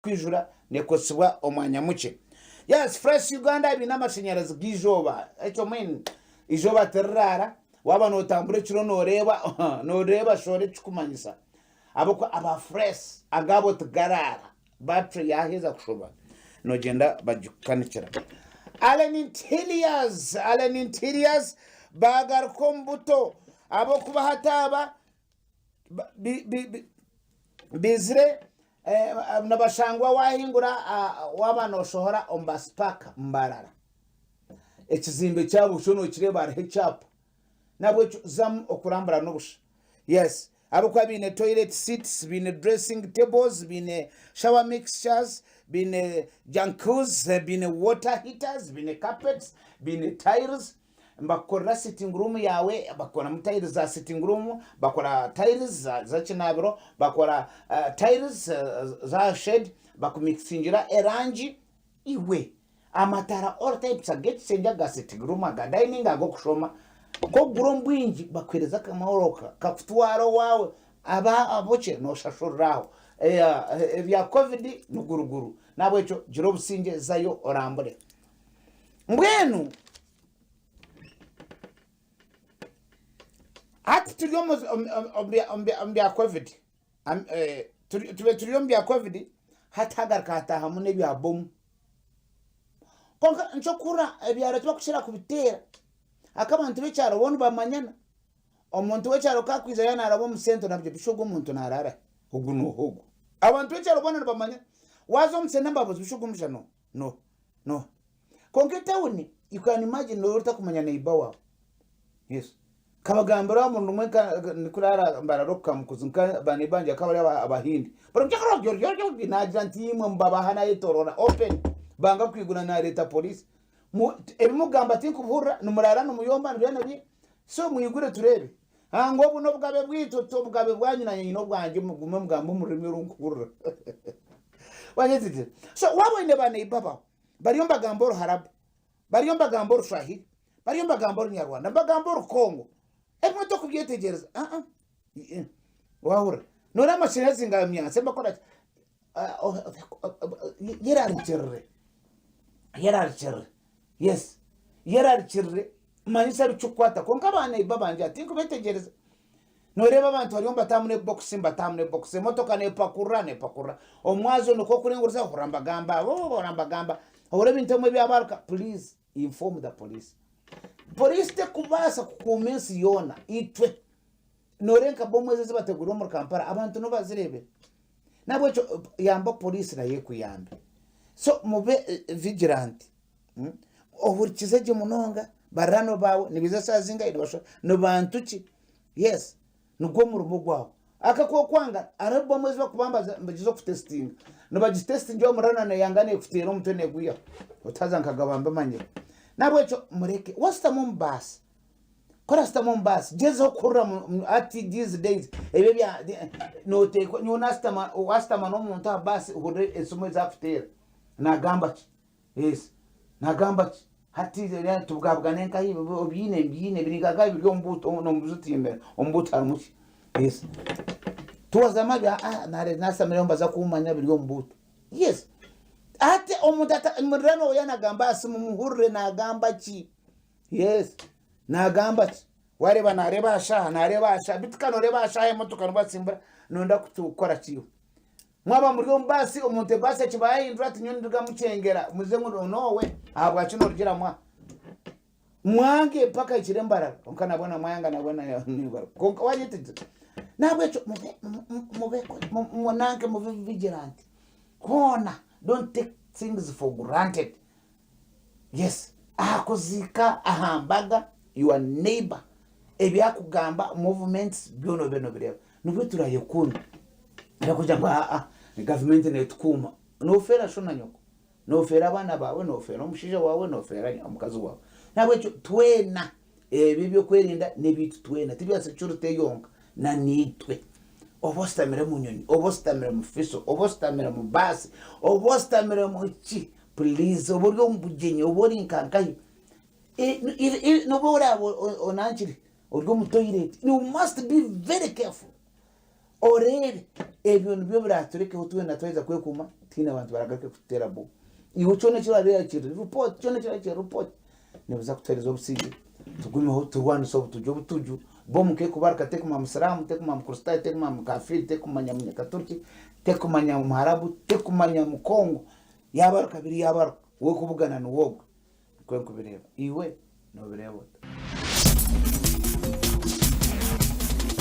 Kwijura nekozesibwa omwanya mukye. Yes, Fresh Uganda baine amashanyarazi g'eizooba. Ekyo mbwenu eizooba tiriraara, waaba nootambura ekiro nooreeba nooreeba shoora ekikumanyisa. Ahabw'okuba aba Fresh agaabo tigaraara, battery yaaheza kushoba noogyenda bagikukanikira. Allen Interiors, Allen Interiors baagaruka omu buto ahabw'okuba hati aba Baizire nibashangwa wahingura waaba noshohora omu bus park Mbarara. Ekizimbe kyabo kyo nokireeba hariho ekyapa. Nahabwekyo zamu okurambura n'obusha. Yes, ahabw'okuba baine toilet seats, baine dressing tables, baine shower mixtures, baine jacuzzi, baine water heaters, baine carpets, baine tiles. Nibakukorera sitting room yaawe, bakoramu tiles za sitting room, bakora tiles z'ekinaabiro, bakora tiles za shed, bakumikisingira erangi iwe. Amataara all types ag'ekishengye, aga sitting room, aga dining, ag'okushoma. Ku okugura omu bwingi bakuheereza akamoroka kakutwara owaawe, abokye nooshashurira aho. Ebya covid ni guruguru n'ahabw'ekyo gira obusingye zayo orambure. Mbwenu hati turi omu omu bya covid, tube turi omu bya covid hati hagaruka hataahamu n'ebya bomu. Kwonka nikyo okuhurira ebyaro tibakukira kubiteera ahakuba abantu b'ekyaro bo nibamanyana. Omuntu w'ekyaro ku akwija yaaba naaraba omu sente nabyo bisha ogu omuntu naaraara hi? Ogu n'oha ogu? Abantu b'ekyaro boona nibamanyana. Waaza omu sente nibabuuza bisha ogu omushaija n'oha? N'oha? N'oha? Kwonka etawuni you can imagine nooba otakumanya neighbour waawe. Yes. Nkabagambira omurundi gumwe nka ndikurara mbarara oku Kamukuzi nka ba neighbour bangye bakaba bari Abahindi. Naagira nti imwe mubabaha nayetoroora open banga kwigura naareeta police. Ebi mukugamba tinkubihurira nimurara nimuyomba nibyo nibyo so mwigure tureebe. Ngu obu n'obugabe bwaitu ti obugabe bwanyu nanye nyine obwangye mugume mugambe omu rurimi oru nkuhurira. So waaba oine ba neighbour baawe Bariyo nibagamba Oruharabu, bariyo nibagamba Orushwahiri, bariyo nibagamba Orunyarwanda, nibagamba Orukongo. Ebimwe tokubyetegyereza. Aa wahurira? Noreeba amashanyarazi ngamyansa nibakora ki? Yerarikirire, yerarikirire, yes, yerarikirire manyisa ebikikukwataho. Kwonka ba neighbour bangye hati tinkubetegyereza. Nooreeba abantu bariyo nibataamu n'ebibokisi nibataamu n'ebibokisi, emotoka neepakurura neepakurura. Omwazyo nikwo okuringuriza ohurira nibagamba, ohurira nibagamba, ohurira ebintu ebimwe byabaruka. Please inform the police. Police terikubaasa kukuuma ensi yoona, itwe. Nooreeba nka bomu ezi ezibategwire omuri Kampala, abantu nibo bazireebire. N'ahabw'ekyo yamba police nayo ekuyambe. So mube vigilant. Ohurikize gye munonga barano baawe nibaija shaaha zingahi nibashusha ni bantu ki yes nigwo murimo gwawe aka ku okwanga hariho bomu ezi barikubamba nibagyeza okutesitinga nibagitesitinga omurano neyanga nekuteera omutwe negwihaho otaza nkagaba mbimanyire nahabwekyo mureke washutama omu baasi ku orashutama omu baasi gyezaho kuhurira hati these days ebi ebya noteekwa nyowe nashutama washutama n'omuntu aha baasi ohurire esimu ezi arikuteera nagamba ki. Yes. Nagamba ki? Hati tubwabugane nkahi obyine mbyine biri nka biri omu buutu omu buzitimba omu buutu harimu ki? Yes. Tuwaza amabi ah nare nasamire mbaza kumanya biri omu buutu. Yes. Hati omuntu ata murirano oya nagamba aha simu muhurire nagamba ki? Yes. Nagamba ki? Wareba nareba aha shaaha nareba aha shaaha bitu ka noreba aha shaaha emotoka nibatsimbura noyenda kukora ki iwe? Mwaba muri omu baasi, omuntu ebaasi ekiba yahindura ati nyowe ninduga Mukyengera, muze ngu noowe ahabwaki norugira mwa? Mwange mpaka ahikire Mbarara, kwonka nabwo na mwayanga nabwo ningaruka. Kwonka wanyetegyereza? Nahabwekyo mube mube munanke mube vigilant hoona don't take things for granted. Yes, aha kuziika, aha mbaga, your neighbour ebi akugamba, movements byona obe nobireeba. Nibwo turayekuume. Arikugira ngu aa gavumenti netukuuma. Nofeera sho na nyoko, nofeera abaana baawe, nofeera omushaija waawe, nofeera omukazi waawe. Nahabwekyo twena ebi ebyokwerinda nebyaitu twena tibya security yonka na naitwe. Oba oshutamire omu nyonyi, oba oshutamire omu fiso, oba oshutamire omu baasi, oba oshutamire omu ki, Puriizi oba ori omu bugyenyi oba ori nka nkahi, n'obu oraabe onankire ori omu toyireti, you must be very careful. Oreebe, ebyo nibyo biraaturekeho twena twaheza kwekuuma, tihaine bantu baragaruke kututeera bomu. Iwe kyona eki orareeba kiri report, kyona eki orareeba kiri report, nibiza kutuheereza obusingye, tugumeho turwanise obutuju. Obutuju bomu k'ekubaruka tekumanya Musiraamu, tekumanya Mukristaayo, tekumanya mukafiiri, tekumanya Munyakaturiki, tekumanya Muharabu, tekumanya Mukongo, yaabaruka biri yaabaruka, wowe kubugana niwe ogwe. Nikwo nkubireeba. Iwe noobireeba ota?